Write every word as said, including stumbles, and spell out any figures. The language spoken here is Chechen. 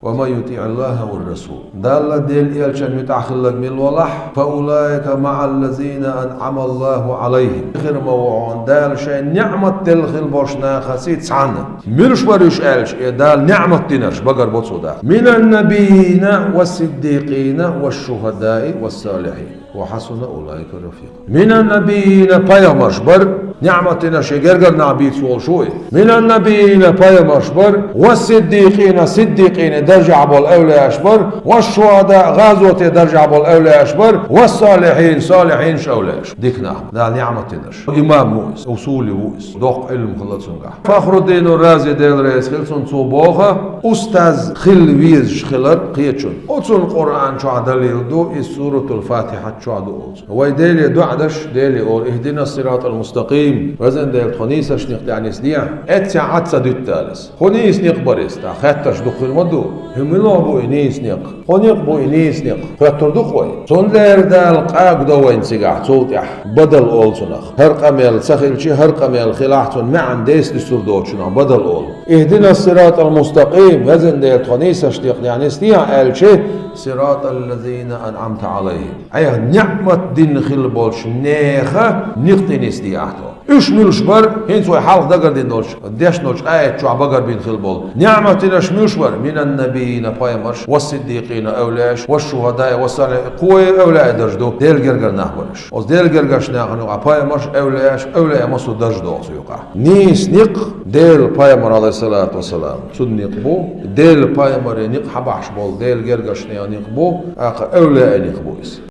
ومن يطع الله والرسول. Далла, Делан элчан муьтӀахь хилларг мила валахь, فأولئك مع الذين أنعم الله عليهم. Хир ма ву хьуна Дала шайн ниӀмат делла хила болчу нахаца цхьаьна. Муьлш бара уьш аьлча, и Дала ниӀмат динарш багар бо цо даккха. من النبيين والصديقين والشهداء والصالحين. وحسن أولئك رفيقا. من النبيين пайхамарш бара, ниӀмат динарш шен гергара нах бийца волуш ву и. من النبيين пайхамарш бара, والصديقين сиддикъийн даржехь болу эвлаяаш бара, والشهداء гӀазоте даржехь болу эвлаяаш бара, والصالحين салихьинаш эвлаяаш. Дика нах, Дала ниӀмат динарш. Имам ву иза, усули ву иза, доккха Ӏилма хилла цуьнгахь. Фахруддин Рази, Дела реза хила цунна, цо боху, устаз хила везаш хилар кхечунна. Оцунна Къуръан чохь далил ду, иза Суратул Фатихьат чохь ду олу. Вай Деле доӀа даш, Деле олу: اهدنا الصراط المستقيم, везан Дела, тхо нийсачу некъа тӀехь нисде. Эццехь Ӏад ца дуьту Дала иза. ХӀун нийса некъ бара иза? ТӀаккха хеттарш дукха хир ма ду. ХӀун мила бу и нийса некъ? ХӀун некъ бу и нийса некъ? Хоьттур ду-кх вай. Цундела Дала къагадо вайна цигахь, цул тӀаьхьа, бадал олу цунах. ХӀара къамел ца хилча, хӀара къамел хилахь, цунна маьӀна дайца дуьсур доцучунах бадал олу. اهدنا الصراط المستقيم, везан Дела, тхо нийсачу некъа тӀехь нисде аьлча, صراط الذين أنعمت عليهم. Айхьа ниӀмат дина хила болчу нехан некъа тӀе нисде ахь тхо. Уьш муьлш бара, хӀинца вай хьалха дагардина долчу, дешна долчу аят чохь багарбина хила болу. НиӀмат динарш муьлш бара? من النبيين пайхамарш, والصديقين эвлаяаш, والشهداء والصالحين, кхо эвлаяийн даржа ду, Делан гергара нах бара уьш. Оцу Делан гергарчу нахана юкъахь пайхамарш, эвлаяаш, эвлаяийн массо даржа догӀу цу юкъахь. Нийса некъ Делан пайхамар, алейхиссалату вассалам, цуьнан некъ бу, Делан пайхамарийн некъ хьабахьаш болу Делан гергарчу нехан некъ бу, тӀаккха эвлаяийн некъ бу иза.